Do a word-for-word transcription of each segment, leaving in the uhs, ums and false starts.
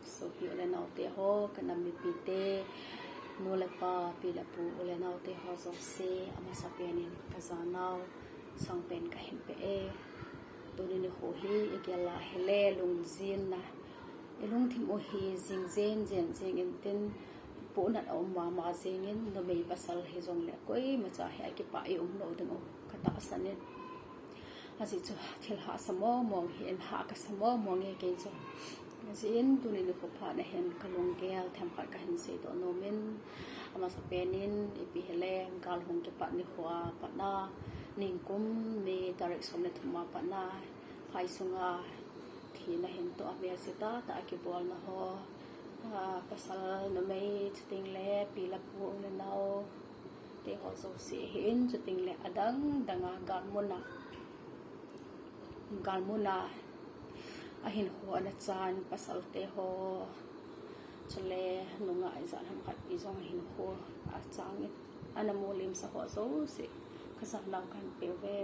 Sopi u le naote ho, ka nam mipite, nu le pa, pi le pu, u le naote ho jouse, amasa penin ka janau sangpen ka hin pe e. Tuni nikho hi i gel a hile lungjinna, i lungthim u hi jing jen jen jing intin, pohnat a um mama jingin, numei pasal hijongle koimacha hi akipah i um lou ding u ka tahsan in. Ajeh chu thil hahsa mong mong hi in, hah kasa mong mong e kei chu. Ajeh in tuni nikho phat na hin ka lunggel themkhat ka hin seidoh nom in, amasa penin ipi hile gal hung kipat nikho a pat a, ningkum ni tarik som le thum a pat a, phai sunga thina hin toh a melse tahtah a kibolna ho, a, pasal numei chuting le pi le pu u le nao te ho jouse hi in, chuting le adang dang a galmun a, galmun a ahinkho ana chan pasal te ho, chule nungah ijat ham khat pi jong ahinkho achang in, ana mulimsa ho jouse ka janau ka hin pe uve.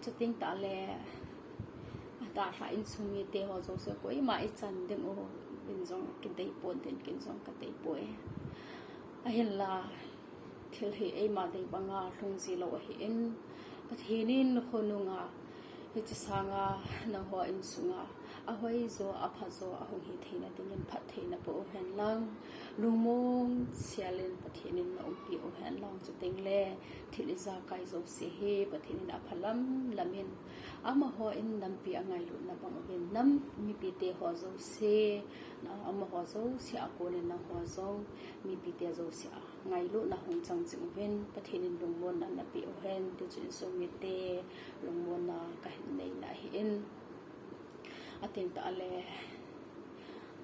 Chuting tah le, adalhah insung mite ho jouse koima i chan ding u vin jong kidei pon tin, ken jong ka dei poi. Ahinla, thil hi eima dei banga lhung ji lou ahi in, Pathen in khonunga, hiche sanga nangho insunga, ahoijo, aphajo, ahung hi theina dingin phattheina pe u hen lang, lungmong sial in Pathen in na umpi u hen lang, chuting le thil ijakai jouse hi Pathen in aphalam lam in, amaho in nampi angailutna bang uvin, nam mipite ho jouse, na amaho jouse a kon in nangho jong mipite jouse a ngailutna hung chang jing uvin, Pathen in lungmonna na pe u hen, ti chu insung mite lungmonna ka hin neina ahi in. Ating tah le,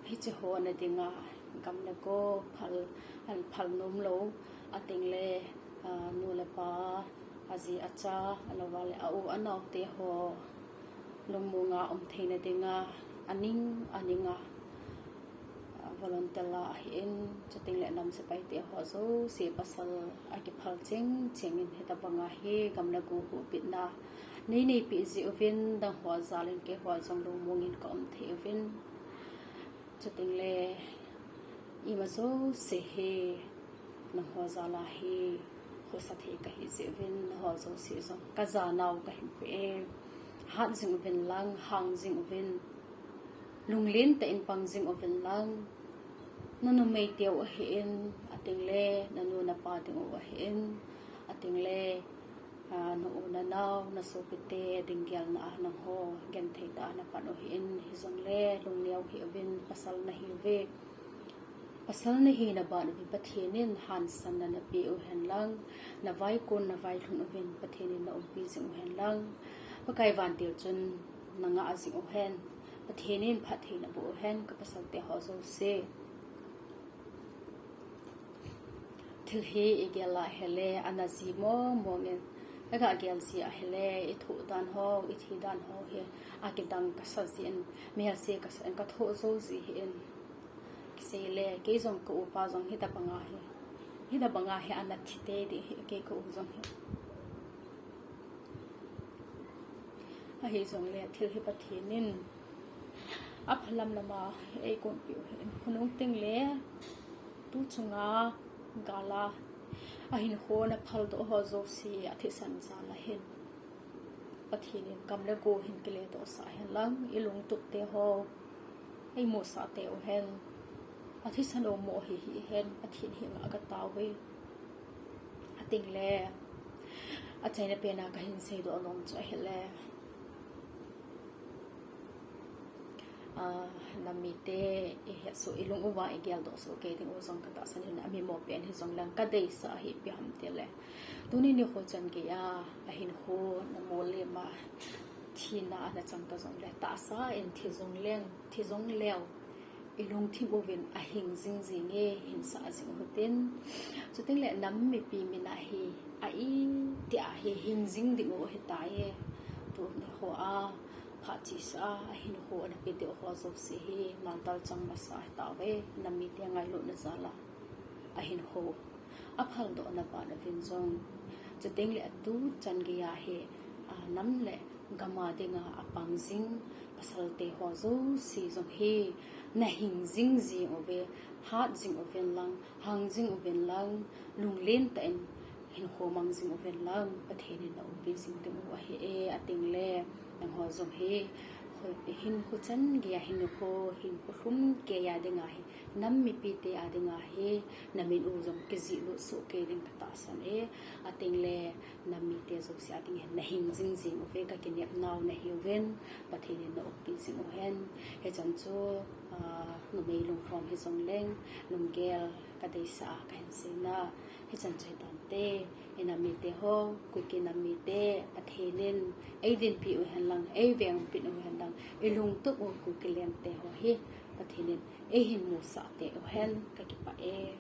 hiche ho na dinga, gam le go phal, an phal nom lou, ating le, a, nu le pa, aji acha, alouva le a u anaote ho lungmonga um theina dinga, aning, aninga, a, volunteer la ahi in, chuting le nam sepai te ho jouse pasal akiphal cheng cheng in hitabanga hi gam le go huhpitna nei neipi ji uvin, dang ho jal in keiho jong lungmong in ka um thei uvin. Chuting le ima jouse hi nangho jal a hi khosa thei ka hi ji uvin, nangho jouse jong ka janau ka hin pe e. Hat jing uvin lang, hang jing uvin, lunglen tah in pang jing uvin lang, na numei teu ahi in, ating le na nu na pa ding u ahi in, ating le, a, na u na nao, na sopite ding gelna a nangho genthei tah a na pan u ahi in, hijongle lungneo hih uvin, pasal na hi uve. Pasal na hina ban uvin Pathen in hansanna na pe u hen lang, na vaikon na vailhun uvin Pathen in na umpi jing u hen lang, Pakai vantil chun na ngah jing u hen, Pathen in phatthei na boh u hen, ka pasal te ho jouse. Thil hi i gel a hile, ana ji mong mong in, i ga gel ji a hile, i thoh dan ho, i thi dan ho hi akidang kasa ji in, melse kasa in, ka thoh jou ji ahi in. Kisei le, kei jong ka upa jong hitabanga hi, hitabanga hi ana thi tei ding ahi, kei ka u jong hi. Ahijongle thil hi Pathen in aphalam lama eikonpiu ahin, khonung teng le tu chunga gal a ahinkho na phaldoh ho jouse athisan jal a hin Pathen in gam le go hin kiledohsah hen lang, i lungtup te ho eimusah tei u hen. Athisan u mo hi hi hen, Pathen henga ka tao uve. Ating le, achaina pena ka hin seidoh nom chu ahile, a, nam mite i hetsoh, i lung uva i geldoh soh kei ding u jong ka tahsan in, amimo pen hijongleng ka deisah hi ipi ham tile, tuni nikho chan geiya ahinkho na molem a thina ana chang ta jongle, tahsa in thi jongleng, thi jongleu i lungthim uvin ahing jing jing e, hinsah jing u hitin. Chuteng le nam mipi min a hi a itih a hi hing jing ding u ahitai. Tuni nikho a phat chesa a ahinkho ana pe ding u ho jouse hi maltal chang masa ahitauve, nam mite ngailutna jal a ahinkho aphaldohna ban uvin jong. Chuteng le atu chan geiya hi, a, nam le Gam a dinga apang jing pasalte ho jouse jong hi nahing jing jing uve, hat jing uvin lang, hang jing uvin lang, lunglen tah in hinkho mang jing uvin lang, Pathen in na umpi jing ding u ahi e. Atengle nangho jong hi hinkho chan geiya hinkho, hinkho lhum geiya dinga hi, nam mipite a dinga hi namin u jong kijihlut soh kei ding katahsan e. Atengle nam mite jouse a ding hin nahing jing jing uve, kakinepnau nahiuvin, Pathen in na umpi jing uhen. Hichan chu numei lunglhom hijongleng lunggel kadeisah a kahin seina, hichan chu hitante. Inam mite ho, Kuki nam mite, Pathen in eidinpi uhen lang, eivengpin uhen lang, ilungtup u Kuki lente ho hi Pathen in eihin musah tei uhen, kakipah e.